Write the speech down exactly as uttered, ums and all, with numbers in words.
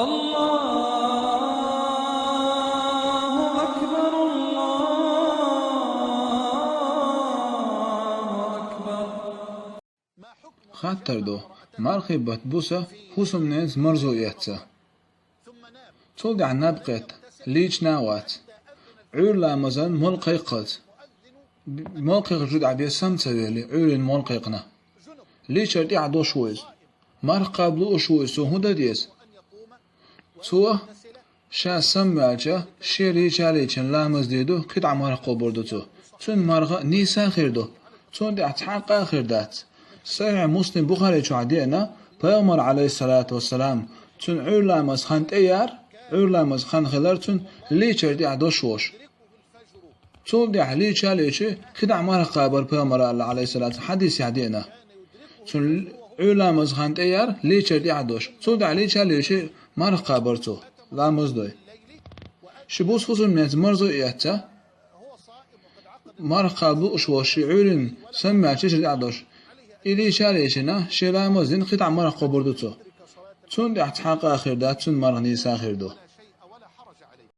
الله أكبر، الله أكبر. Хаттар ду: мархий бутт буса хӀусамненца марзо эцца. Цул тӀехьа наб кхетта, лийча а вац. Ӏуьйра ламазан молла кхайкхалц. Молла кхайкхачул тӀехьа бен сам ца велли, Ӏуьйрин молла кхайкхина. Лийчар тӀехьа дош ву иза. Марха кхаба лууш ву иза, цо хӀун дан деза? Цо ша сам ваьлча, шен лийча а лийчина ламаз дийр ду, кхидӀа марха кхобур ду цо. Цуьнан марха нийса а хир ду. Цунна тӀехьа цхьаккха а хир дац. Сахьихь Муслим, Бухари чохь деана, Пайхамар, Ӏалайхиссалату вассалам, цуьнан Ӏуьйра ламаз хан тӀе яр, Ӏуьйра ламаз хан хилар цуьнан лийчар тӀехьа дош волуш. Цул тӀехьа лийча а лийчи, кхидӀа марха кхабар Пайхамара аьлла, Ӏалайхиссалату, хьадисехь деана. Цуьнан Ӏуьйра ламаз хан тӀе яр, лийчар тӀехьа дош. Цул тӀехьа лийча а лийчи, марха кхабар цо, ламаз дой. Ши буса хӀусамненца марзо эцца, марха кхаба лууш волуш шен Ӏуьйрин сам ваьлча, лийчар тӀехьа дош. И лийча а лийчина, шен ламаз дина, кхидӀа марха кхобур ду цо. Цунна тӀехьа цхьаккха а хир дац, цуьнан марха нийса а хир ду.